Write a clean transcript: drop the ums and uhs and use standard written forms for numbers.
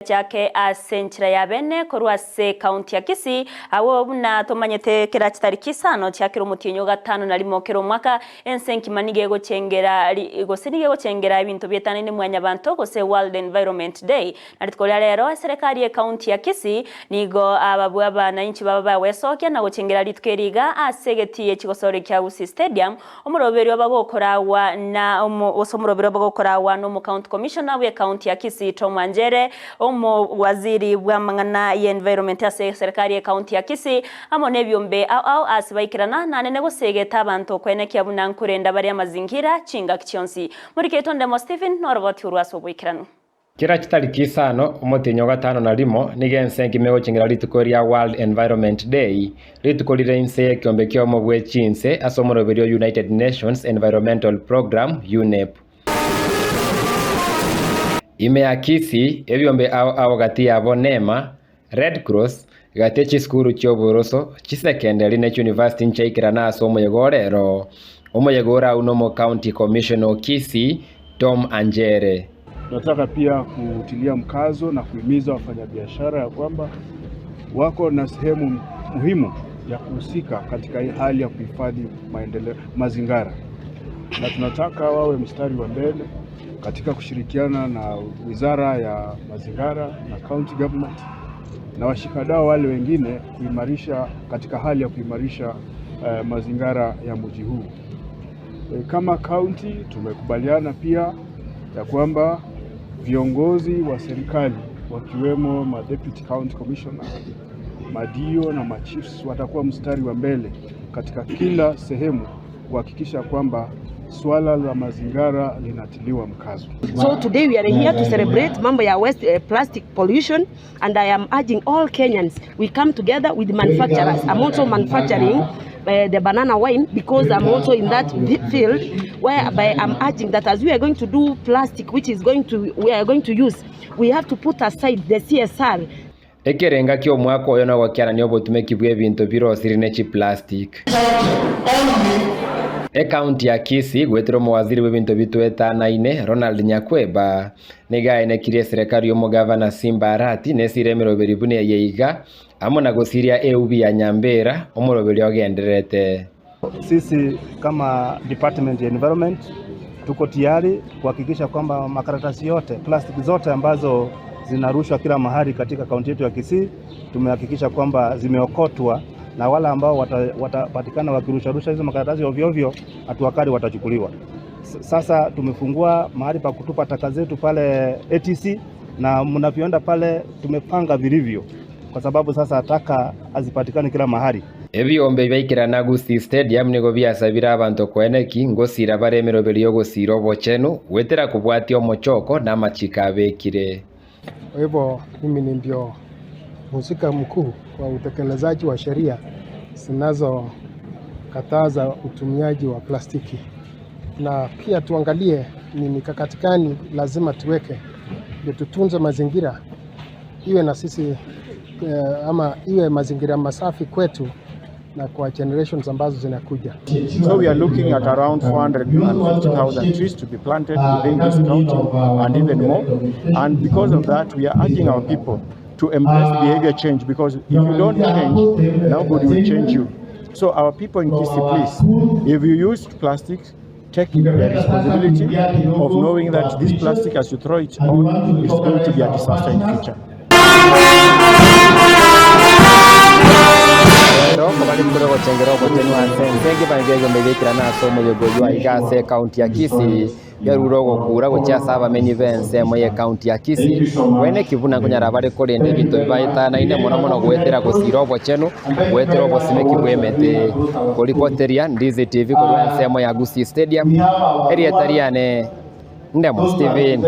Chake ase enchera ya bene korwa ase ekaunti ya Kisii, agwo buna tomanyete kera chitariki isano chia kera omotienyi o gatano na rimo kera omwaka, ense enkima nigo egochengera gose nigo egochengera ebinto bietanaine mwanyabanto gose World Environment Day. Na rituko ria rero eserekari y'ekaunti ya Kisii nigo ababua abananchi baba bagwesokia na gochengera rituko eri iga ase egetii echigosori kia Gusii Stadium Omoroberio bagokoragwa na gose omoroberio bagokoragwa nomo County Commissioner bw'ecounty ya Kisii Tom Anjere, omowaziri bw'amang'ana y'environment ase eserekari y'ecounty ya Kisii, amo nebiombe ao ao ase baikerana nanene gosegeta abanto koenekia buna nkorenda bare amazingira chingaki chionsi. Morikeitwe Ndemo Stephen noroboti orwo ase oboikeranu. Kera chitariki isano, omotienyi o gatano na rimo, nigo ense enkima egochengera rituko ria World Environment Day, rituko rire inse y'ekiombe ki'obomo bwe chinse ase omoroberio o United Nations Environmental Programme, UNEP. Ime ya Kisii, ebiombe ao ao gati yabo nema, Red Cross, gati chisukuru chi'oboroso, chisekenderi ne chiunivasiti nchaikerana ase omoyega o rero. Omoyega ore agwo nomo County Commissioner o Kisii, Tom Anjere. Tunataka pia kutilia mkazo na kuhimiza wafanyabiashara ya kwamba wako na sehemu muhimu ya kuhusika katika hii hali ya kuhifadhi maendeleo mazingara, na tunataka wawe mstari wa mbele katika kushirikiana na Wizara ya Mazingara na County Government na washikadau wale wengine kuimarisha katika hali ya kuimarisha mazingara ya mji huu. Kama county tumekubaliana pia ya kwamba viongozi wa serikali wakiwemo ma deputy county commissioner, madio na machiefs watakuwa mstari wa mbele katika kila sehemu kuhakikisha kwamba swala la mazingara linatiliwa mkazo. So today we are here to celebrate mambo ya waste plastic pollution and I am urging all Kenyans we come together with manufacturers. I'm also manufacturing the banana wine because I'm also in that field whereby I'm urging that as we are going to do plastic which is going to we are going to use we have to put aside the CSR. Ekerenga ki'omwaka oyo nogokianania obotumeki bw'ebinto birosire ne chiplastic. Ekaunti ya Kisii goetera omowaziri bw'ebinto bitwetanaine Ronald Nyakweba nigo aenekirie eserekari y'omogavana Simba Arati nesire emeroberi buna eye iga amo na gosiria eubi ya Nyambera omoroberi ogendererete. Sisi kama Department ya Environment tuko tayari kuhakikisha kwamba makaratasi yote, plastiki zote ambazo zinarushwa kila mahali katika kaunti yetu ya Kisii tumehakikisha kwamba zimeokotwa na wale ambao watapatikana wakirusharusha hizo makaratasi ovyo ovyo, hatua kali watachukuliwa. Sasa tumefungua mahali pa kutupa taka zetu pale ATC na mnavyoenda pale tumepanga vilivyo, kwa sababu sasa taka hazipatikani kila mahali. Ebiombe biaikerana Gusii Stadium nigo biasabire abanto koeneki ngosira bare emeroberi y'ogosiira obochenu goetera kobwatia omochoko na amachiko abekire. Kwa hivyo mimi ni ndio mhusika mkuu kwa utekelezaji wa sheria zinazokataza utumiaji wa plastiki, na pia tuangalie ni mikakati gani lazima tuweke ndio tutunze mazingira iwe na sisi ama iwe mazingira masafi kwetu na kwa generations ambazo zinakuja. So we are looking at around 450,000 trees to be planted within this county and even more. And because of that, we are urging our people to embrace behavior change, because if you don't change, nobody will change you. So our people in Kisii, please, if you use plastic, take the responsibility of knowing that this plastic, as you throw it on, is going to be a disaster in future. Rero kobare rituko riogochengera obochenu ase ense ekebango ekiombe giaikerana ase omoyega oyio aiga ase ekaunti ya Kisii yarure ogokura gochia ase abamenyi b'ensemo y'ekaunti ya Kisii bwene ki buna nkonyara bare korenda ebinto bibaetanaine mono mono goetera gosira obochenu goetera obosimeki bw'emete. Koripoteria Ndizi TV korwa ensemo ya Gusii Stadium erieta riane Ndemo Stephen.